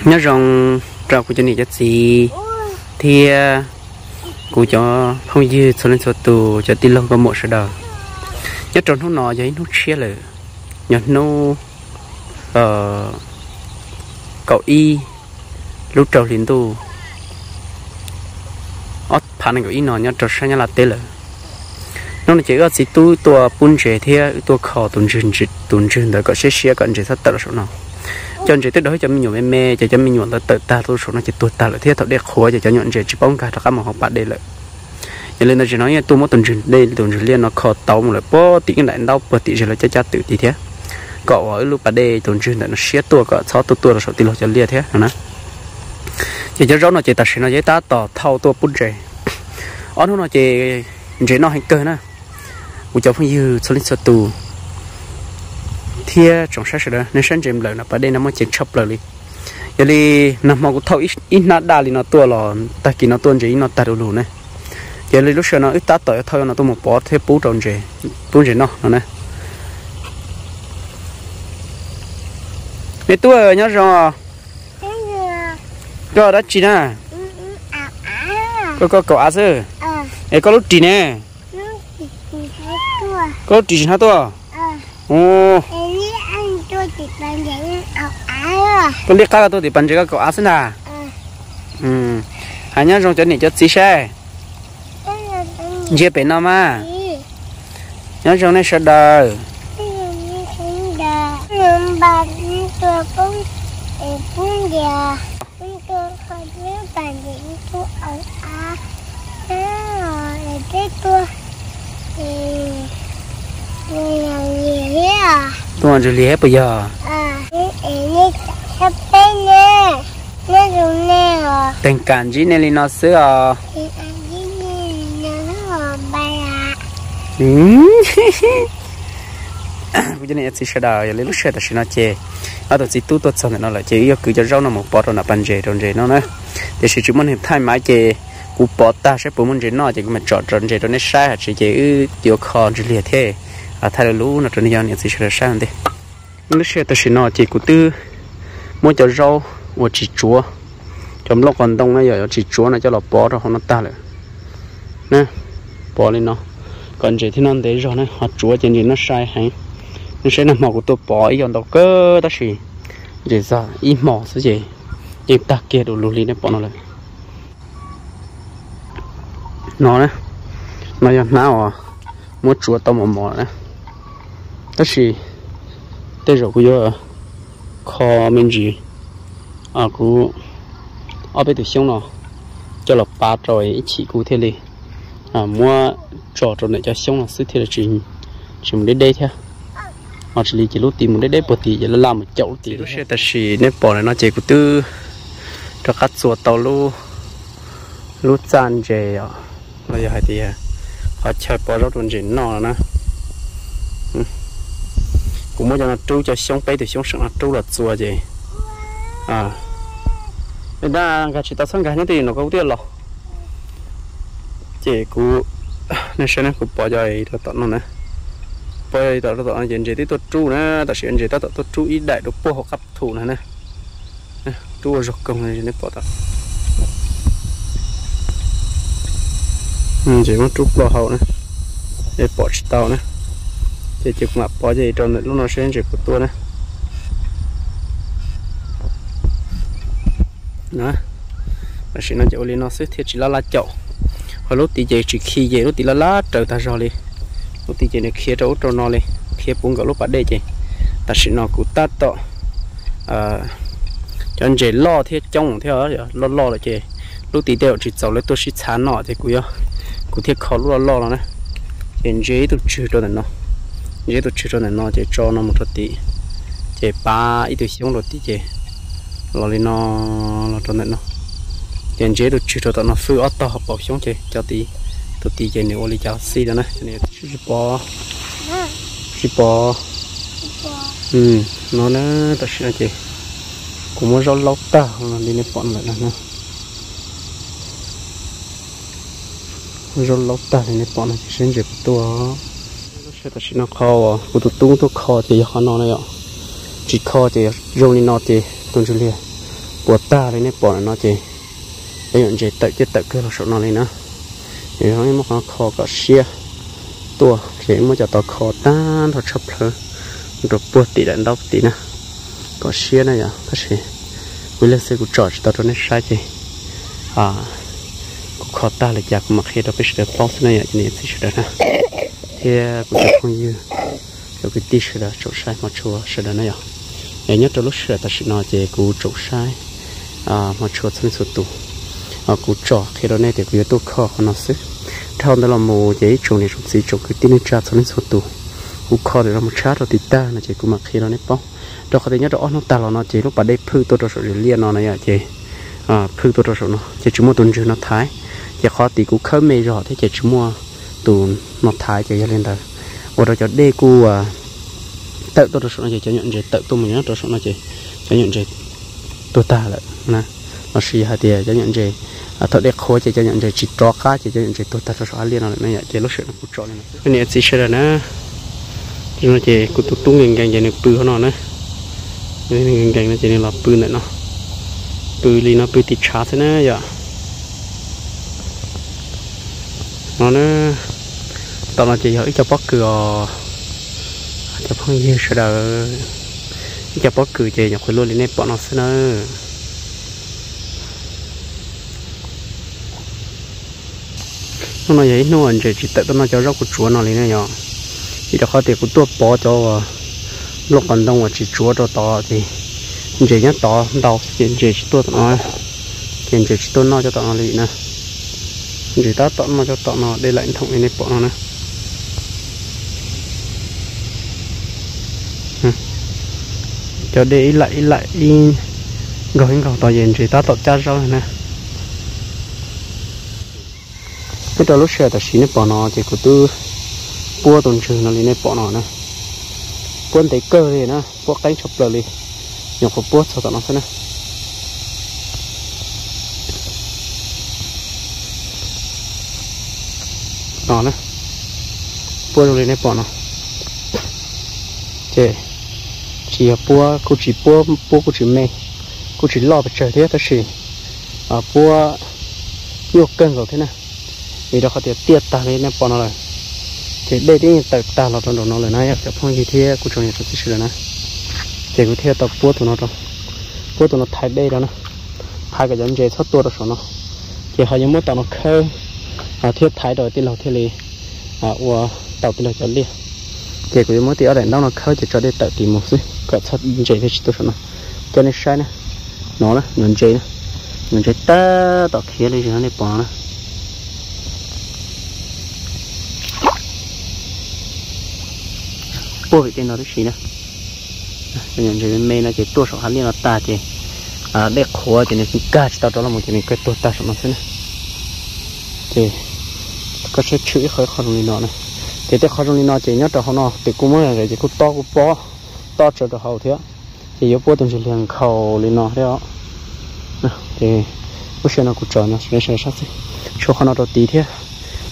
Nyob zoo rau kuv cov niam cov txiv thiab kuv cov phooj ywg txhua leej txhua tus, cov tij laug nkauj muam sawv daws. Nyob rau hnub no yog ib hnub tshiab lawm, yog hnub kaum ib lub rau hli ntuj ob phav nees nkaum ib no nyob rau sab Nyab Laj teb lawm. Hnub no ces wb ob txiv tub tuaj pub ntses thiab wb tuaj kho tus ntses, tus ntses ntawd kom siab siab kom ntses txhob tawm los saum no. Cov ntses twb do cov me nyuam me me ces cov me nyuam ntawd tawm tag tuaj saum no ces tuag tag lawm thiab thaum dej qhuav ces cov nyuam ntses tsis paub nkag rov qab mus hauv pas dej lawm. Yog li ntawd zaum no yeej tuaj muab tus ntses dej, tus ntses liaj no kho tau mus lawm puag tim nqaij ntaub puag tim ze lawv cab cab twm tid thiab, kom uas wb lub pas dej tus ntses ntawm no siab tuaj kom txhob tuaj tuaj rau saum tij laug cov liaj thiab no na. Ces cov zaub no ces tam sim no ces tab tom thauj tuaj pub ntses. Ob hnub no ces ntses noj heev kawg na. Kuv cov phooj ywg txhua leej txhua tus thiab tsoom saib sawv daws, nej saib ntses nplawm no pas dej no muaj ceem tshaj plaws li. Yog li nag hmo kuv thauj ib hnab daj li no tuaj los tag kis no tuaj ntses ib no tag du lug ne. Ces li lub sij hawm no wb tab tom yuav thauj no tuaj mus pov thiab pub rau ntses, pub ntses noj no na. Me tub nyob zoo. Koj dab tsi na? Koj, koj kaum av xwb. Es koj lub ris ne? Koj lub ris tsis hnab tuaj? Koj liab qab koj tuaj tim pas ntses koj kaum av xwb ntag. Hais nyob zoo cov niam cov txiv saib. Ntsia pem no mas. Nyob zoo nej sawv daws. Tuaj ntsuag liag puas yog? Teeg kam ntsib nej li no xwb os. Kuv cov niam txiv sawv daws, yog li lub sij hawm tam sim no ces ob tug txiv tub tuaj txog ntawm no lawm ces wb yuav kwv cov zaub no mus pov rau nram pas ntses rau ntses noj na. Tiam sis tsis muaj neeg thaij mas ces kuv pov tag saib puas muaj ntses noj ces kuv mam tsom rau ntses rau nej saib, hais tsis ces wb yuav kho ntsuag liag thiab thaij lub lub no rau nej cov niam txiv sawv daws saib ua ntej. Lub sij hawm tam sim no ces kuv twb muab cov zaub uas tsis tsuav, cov nplooj qos ntoo na yog tsis tsuav no coj los pov rau hauv no tag lawm na. Pov li no kom ntses thiaj noj ntev zog na, ho tsuav ces ntses noj sai heev. Nej saib nag hmo kuv tuaj pov ib yam ntau kawg tab sis ntses txog ib hmos xwb ces yeej tag kiag du lug li nej pom no lawm. No na, no yog hnab uas muab tsuav tau mos mos na, tab sis tej zaum kuv yuav kho me ntsis kuv ob peb tus xyoob no coj los pav rau ib chim kuv thiaj li muab tso rau ntawm cov xyoob no xwb thiaj li tsis mus deb deb thiab. Ho tsis li ces lub tid mus deb deb puag tid ces laj laj mus caum lub tid. Lub sij hawm tam sim nej pom lawm no ces kuv twb rov qab txua tau lub txaj ntses los yog hais tias qhov chaw pov zaub rau ntses noj no na. Kuv muab cov no rub, cov xyoob, peb tus xyoob seem no rub los txua ces dab nkag tsis tau, txhob nkag nyob twj ywm no kuv twb los. Ces kuv, nej saib ne, kuv pov cov rau tom no na, pov cov rau tom no ces ntses twb tuaj rub na, tam sim ntses tab tom tuaj rub ib daim rau puag hauv qab thu no na. Rub ua zog koog nej pom tau. Ntses muab rub ploj hauv na, nej pom tsis tau na. Ces ces kuv mam pov cov rau ntawm lub no seb ntses puas tuaj na. Tam sim no ces ua li no xwb thiaj tsis laj laj caum. Ho lub tid ces tsis khi ces lub tid laj laj raws tag zog li. Lub tid ces nws khiav rau ub rau no li, khiav puv nkaus lub pas dej ces tam sim no kuv tab tom, cov ntses loj thiab coob thiab, loj loj lawm ces lub tid tej zaum tsis txaus lawv tuaj sib txhav noj ces kuv, kuv thiaj kho lub loj loj no na. Ces ntsia ib tug tswg rau ntawm no, ntsia ib tug tswg rau ntawm no ces tso no mus rau tid, ces pav ib tug xyoob rau tid ces los li no, los rau ntawm no. Ces ntsia ib tug tswg rau tom no, fwj ob tog paus xyoob ces cov tid, tus tid ces nws ua li cas xij no na. Tsis pov, tsis pov. No na, tam sim no ces kuv muab zaub laub tag li nej pom lawm no. Zaub laub tag li nej pom no ces seb ntses puas tuaj. Lub sij hawm tam sim no qhov uas kuv tus tub tuaj kho ces yog qhov no na yom. Tsis kho ces zoo li no ces tus ntsuag liag Puas tag li nej pom no ces cov nyuam ntses tawm ciaj tawm kawg los saum no li na. Ces muab qhov kho kom siab tuaj ces muab cov tau kho tag nrho tshaj plaws rau puag tim daim ntaub tim na, kom siab na yom. Tab sis kuv ib leeg xwb kuv tsom tsis tau rau nej saib ces kuv kho tag li cas kuv mam qhia rau peb sawv daws paub xwb na yom, cov niam txiv sawv daws na, thiab kuv cov phooj ywg, cov kwv tij sawv daws tsoom saib hmov tshua sawv daws na yom. Es nyob rau lub sij hawm tam sim no ces kuv tsoom saib hmov tshua txhua leej txhua tus, kuv tsom qhia rau nej tias kuv yuav tuaj kho qhov no xwb. Dhau ntawd los mus ces ib tsoom niam tsoom txiv tsoom kwv tij neej tsa txhua leej txhua tus, kuv kho ntawm no mus tshab rau tim tag no ces kuv mam qhia rau nej paub. Rau qhov tias nyob rau ob hnub tag los no ces lub pas dej phwj tuaj rau saum zes liaj no na yom, ces phwj tuaj rau saum no ces tsis muaj tus ntswg no thaiv. Ces qhov tid kuv khawb me zog thiab ces tsis muaj tus no thaiv ces yog li ntawd ua rau cov dej kuj tawm tuaj rau saum no ces cov nyuam ntses tawm tuaj mus nyob rau saum no ces cov nyuam ntses tuag tag lawm na. Los sis yog hais tias cov nyuam ntses thaum dej qhuav ces cov nyuam ntses tsis rov qab ces cov nyuam ntses tuag tag rau saum hav liaj no lawm na yom. Ces lub sij hawm no kuv tsom li no xwb. Niam txiv sawv daws na, no ces kuv tus tub nkees nkees ces nws pw hauv no na. Nkees nkees no ces nws los pw ntawm no, pw li no pw tim tshav xwb na yom. No na, tom no ces yog ib co pob kws os, cov phooj ywg sawv daws, ib co pob kws ces nyuam qhuav luaj li nej pom no xwb na. Hnub no yog ib hnub uas ntses tsis tawm tuaj noj cov zaub kuv tsuav no li ne yom. Vim rau qhov tias kuv tuaj pov cov uas nplooj qos ntoo uas tsis tsuav rau tod ces ntses nyob tod ntau ces ntses tsis tuaj tom no, ces ntses tsis tuaj noj cov tom no li na. Ntses tab tom noj cov tom no dej laim nthoom li nej pom no na. Cov dej ib laim ib laim ib nkaug ib nkaug tod ces ntses tab tom cab zaub na. Nyob rau lub sij hawm tam sim nej pom no ces kuv twb puab tus ntswg no li nej pom no na. Puab ntev kawg li na, puab qeeb tshaj plaws li, nyuam qhuav puab txog tom no xwb na. No na, puab zoo li nej pom no. Ces tsis yog puab, kuj tsis puab, puab kuj tsis me, kuj tsis loj pes tsawg thiab tab sis puab nyuaj kawg nkaus thiab na. Vim rau qhov tias tiaj tag li nej pom no lawm, ces dej twb yeej tawm tag los rau nraum no lawm na yom cov phooj ywg thiab kuv tsoom niam tsoom txiv sawv daws na. Ces kuv thiaj tau puab tus no rau, puab tus no thaiv dej rau na, thaiv kom cov ntses txhob tuaj rau saum no. Ces ho yuav muab tom no khawb thiab thaiv rau tij laug thiaj li ua tau tij laug cov liaj. Ces kuv yuav muab tij ob daim ntaub no khawb ces tso dej tawm tim mus xwb kom txhob ntses thiaj tsis tuaj saum no. Coj nej saib na, no na, nyuam ntses na, nyuam ntses tab tom khiav li zog no nej pom no na. Puab vim tej no tib si na. Cov nyuam ntses me me no ces tuaj saum hav liaj no tag ces dej qhuav ces nws kag tsis tau rov los mus ces nws kawg tuag tag saum no xwb na. Ces koj saib tshwm ib qho ib qho zoo li no na. Ces tej qhov zoo li no ces nyob rau hauv no twb kuj muab zom zaws ces kuj tob kuj pob, tob tsawv rau hauv thiab. Ces yuav puab tus ntswg liag nkhaus li no thiab. Ces lub sij hawm no kuv tso no sab xwb, tshuav qhov no rau tid thiab.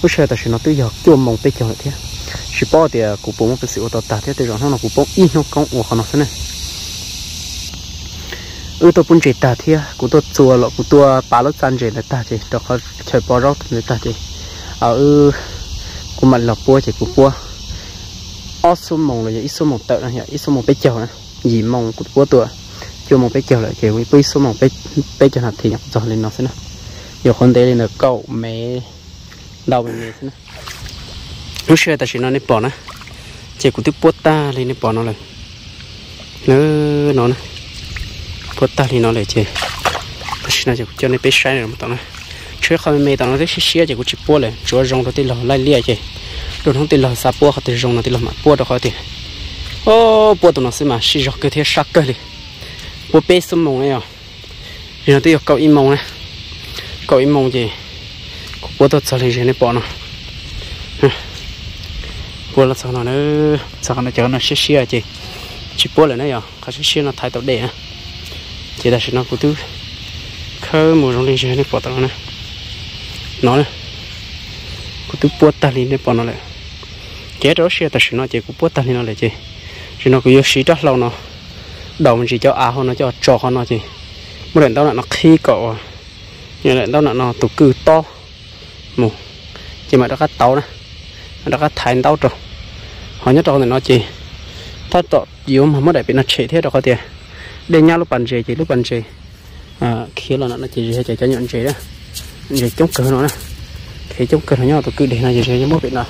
Lub sij hawm tam sim no twb yog cuaj moos peb caug lawm thiab. Tsis paub tias kuv puas muaj peev xwm ua tau tag thiab, tej zaum hnub no kuv poob ib hnub koob ua qhov no xwb ne. Wb tuaj pub ntses tag thiab kuv tuaj txua los kuv tuaj pav lub txaj ntses ntawd tag ces rau qhov chaw pov zaub ntawd tag ces wb, kuv mam li los puab ces kuv puab ob xuab moos los yog ib xuab moos tawm no yom, ib xuab moos peb caug na, yim moos kuv puab tuaj, cuaj moos peb caug lawm ces kuv puab ib xuab moos peb caug nas this nyuam qhuav txog li no xwb na. Nyuam qhuav ntev li ntawd kaum mev ntau me me xwb na. Lub sij hawm tam sim no nej pom na, ces kuv twb puab tag li nej pom no lawm. No, puab tag li no lawm ces tam sim no ces kuv coj nej peb saib no tom na. Tshuav qhov me me tom no twb siab siab ces kuv tsis puab lawm, tsuav zoo rau tij laug laij liaj ces lub hnub tij laug xav puab qhov twg zoo no tij laug mam puab rau qhov tias, o, puab tus no xwb mas siv zog kawg thiab sab kawg li. Puab peb xuab moos na yom, li no twb yog kaum ib moos na, kaum ib moos ces kuv puab tuaj txog li zog nej pom no. Puab los txog no, txog qhov no ces qhov no siab siab ces tsis puab lawm na yom, qhov siab siab no thaiv tau dej na. Ces tam sim no kuv twb khawb mus zoo li zog nej pom tom no na. No na, kuv twb puab tag li nej pom no lawm. Ces rau lub sij hawm tam sim no ces kuv puab tag li no lawm ces, tam sim no kuv yuav siv rab hlau no daus me ntsis cov av hauv no coj tso qhov no ces Muab daim ntaub nam no qhib kom uas, daim ntaub nam no tus kwj tob mus, ces mam rov qab tauv na, mam rov qab thaiv ntaub rau. Ho nyob rau ntawm no ces tab tom yuav muab daim pem no tshem thiab, rau qhov tias dej nyab lub pas ntses ces lub pas ntses khiav los no ces zis yog cov nyuam ntses, ntses coob kawg no na, khiav coob kawg no nyob tus kwj deg no ces zis muab pem no,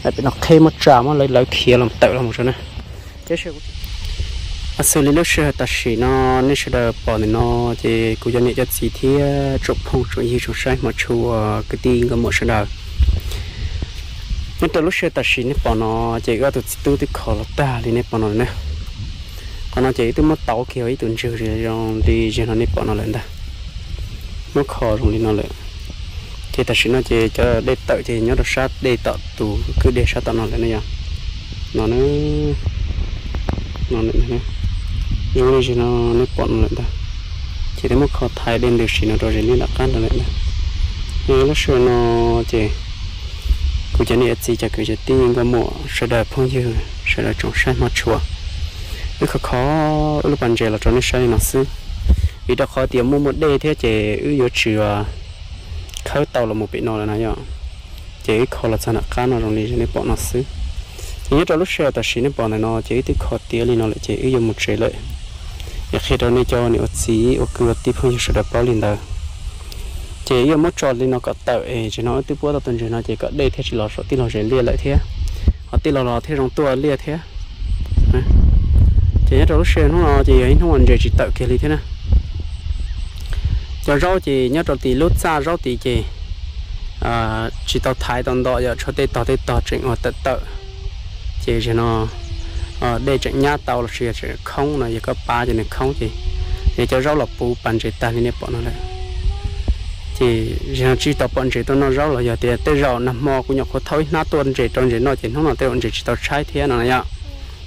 daim pem no qheb muab tsa muab lawv lawv khiav los tawm los mus rau na. Xws li lub sij hawm tam sim no nej sawv daws pom ntawm no ces kuv cov niam cov txiv thiab tsoom phooj tsoom ywg tsoom saib hmov tshua, kwv tij nkauj muam sawv daws, nyob rau lub sij hawm tam sim nej pom no ces wb ob tug txiv tub twb kho los tag li nej pom no lawm na. Qhov no ces wb twb muab tauv kiag ib tug ntswg zoo li zig no nej pom no lawm ntag, muab kho zoo li no lawm. Ces tam sim no ces cov dej tawm ces nyob rau sab dej tom tus kwj deg sab tom no lawm na yom. No, no, zoo li zig no nej pom no lawm ntag. Ces twb muab kho thaiv dej ntws sim no rau zig liab nram qab ntawd lawm ntag. Lub sij hawm no ces kuv cov niam txiv cov kwv cov tij nkauj muam sawv daws phooj ywg sawv daws tsoom saib hmov tshua, wb kho kho wb lub pas ntses los rau nej saib li no xwb, vim rau qhov tias muaj muaj dej thiab ces wb yuav tsis khawb tau los mus pem no lawm na yom. Ces wb kho los txog nram qab no zoo li nej pom no xwb. Ces nyob rau lub sij hawm tam sim nej pom ntawm no ces wb twb kho tiav li no lawm ces wb yuav mus tsev lawm. Es qhia rau nej cov niam ua txiv ua kwv ua tij phooj ywg sawv daws paub li ntawd. Ces wb yuav muab tso li no kom tawm es tsis no wb twb puab tau tus ntswg no ces kom dej thiaj tsis los saum tij laug zes liaj lawm thiab, ho tij laug los thiaj zoo tuaj liaj thiab. Ces nyob rau lub sij hawm hnub no ces yog ib hnub uas ntses tsis tawm kiag li thiab na. Cov zaub ces nyob rau tim lub txaj zaub tid ces tsis tau thaiv tau nto yom, tshuav tej tog tej tog tseem uas tawm tawm. Ces zig no dej tseem nyab tau los sis yog tseem khoob no yog koj pab ces nws khoob ces, ces cov zaub los puv pas ntses tag li nej pom no lawm. Ces zig no tsis tau pom ntses tuaj noj zaub los yog tias tej zaum nag hmo kuv nyuam qhuav thauj ib hnab tuaj ntses rau ntses noj ces hnub no tej zaum ntses tsis tau tshaib thiab no yom.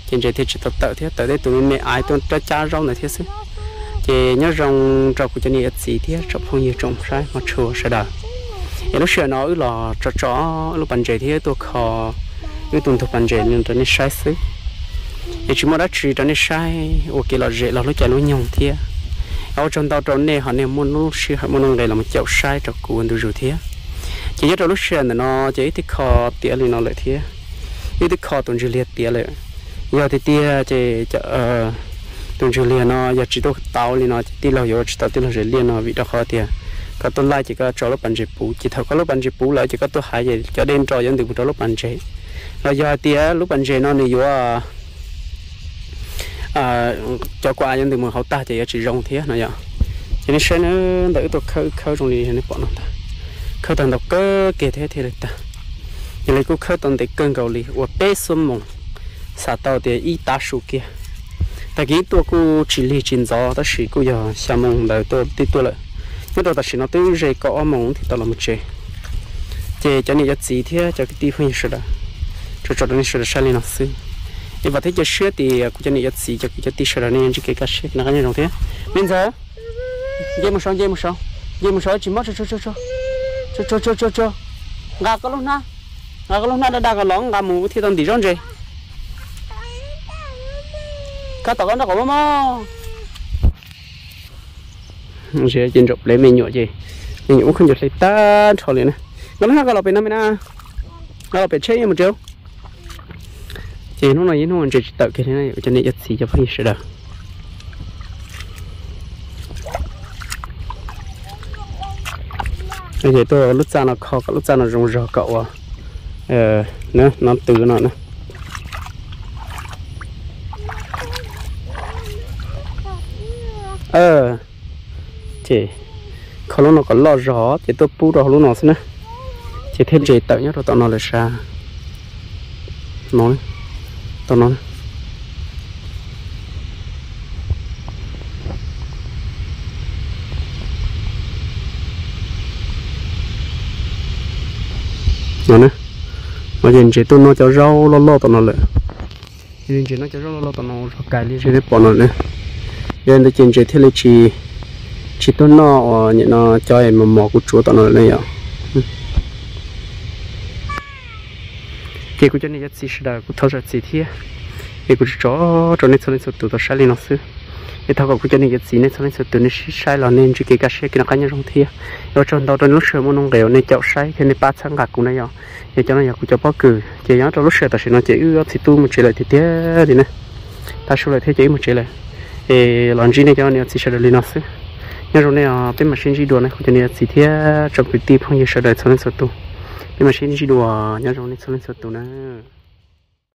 Ces ntses thiaj tsis tau tawm thiab, tawm tej tus me me aiv tuaj rab cab zaub ntawd thiab xwb. Ces nyob zoo rau kuv cov niam cov txiv thiab tsoom phooj ywg tsoom saib hmov tshua sawv daws. Es lub sij hawm no wb los tso tso wb lub pas ntses thiab tuaj kho wb tus ntug pas ntses rau nej saib xwb. Es tsis muaj dab tsi rau nej saib ua kev lom zem los lub caij lub nyoog thiab. Ua tsaug ntau rau nej ho nej muaj lub sij hawm muaj nuj nqes los caum saib rau kuv ua ntu zus thiab. Ces nyob rau lub sij hawm ntawm no ces wb twb kho tiav li no lawm thiab, wb twb kho tus ntswg liag tiav lawm. Yog tiag tiag ces tus ntswg liag no yog tsis tuaj tau li no ces tij laug yuav ua tsis tau tij laug zes liaj no vim rau qhov tias koj tuaj laij ces koj tso lub pas ntses puv, ces thaum koj lub pas ntses puv lawm ces koj tuaj hais ces cov dej nro yuav ntws mus rau lub pas ntses, los yog hais tias lub pas ntses no nws yuav cov kua av yuav ntws mus hauv tag ces yuav tsis zoo thiab no yom. Ces nej saib na, ntawm wb tuaj khawb wb khawb zoo li nej pom no ntag, khawb tau ntau kawg kiag thiab thiaj li tag. Yog li kuj khawb tau ntev kawg nkaus li uas peb xuab moos, xam tau tias ib tav su kiag. Tag kis tuaj kuj tsis lig tsis ntxov tab sis kuj yog xya moos ntawd tuaj twb tuaj lawm. Nyob rau tam sim no twb ze kaum ob moos thiaj tau los mus tsev. Ces cov niam cov txiv thiab cov kwv tij phooj ywg sawv daws, tso tso rau nej sawv daws saib li no xwb. Es vam thiab cia siab tias kuv cov niam cov txiv cov kwv cov tij sawv daws nej ntsib kev kaj siab kev noj qab nyob zoo thiab. Me ntxawm, nce mus saud, nce mus saud, nce mus saud tsis mob, tso tso tso tso tso tso tso, nqa koj lub hnab, nqa koj lub hnab daj daj ko los nqa mus thiaj tau ntim zaub ntses. Kab tom koj nrab qaum mob mob. Ces ntsaum plev me nyuam ces me nyuam ub khaub ncaws hle tag nrho li na. Nqa lub hnab ko los pem no me na, nqa los pem tsheb mus tsev. Ces hnub no yog hnub ntses tsis tawm kiag li na cov niam cov txiv cov phooj ywg sawv daws. Ces tuaj lub txaj no kho kom lub txaj no zoo zog kom ua no tw no na. Ces kho lub no kom loj zog ces tuaj pub rau hauv lub no xwb na. Ces thiaj ntses tawm nyob rau tom no lawm sas. No, tom no. No, no ces ntses tuaj noj cov zaub loj loj tom no lawm. Ntses noj cov zaub loj loj tom no zog kais li nej pom no na. Yog li ntawd ces ntses thiaj li tsis, tsis tuaj noj uas nim no cov mos mos kuv tsuav tom no lawm ne yom. Ces kuv cov niam cov txiv sawv daws kuv thov zam txim thiab, es kuv tso tso rau nej txhua leej txhua tus tau saib li no xwb. Es thov kom kuv cov niam cov txiv nej txhua leej txhua tus nej sib saib los nej ntsib kev kaj siab kev noj qab nyob zoo thiab. Ua tsaug ntau rau nej lub sij hawm muaj nuj nqis uas nej caum saib thiab nej pab txhawb nqa kuv na yog. Yog cov no yog kuv cov pob kws ces nyob rau lub sij hawm tam sim no ces wb ob txiv tub mus tsev lawm tiag tiag li na. Tav su lawm thiab ces wb mus tsev lawm. Es los ntsib nej cov niam txiv sawv daws li no xwb. Nyob zoo nej os, peb mam sib ntsib dua na kuv cov niam txiv thiab tsoom kwv tij phooj ywg sawv daws txhua leej txhua tus. Peb mam sib ntsib dua, nyob zoo nej txhua leej txhua tus na.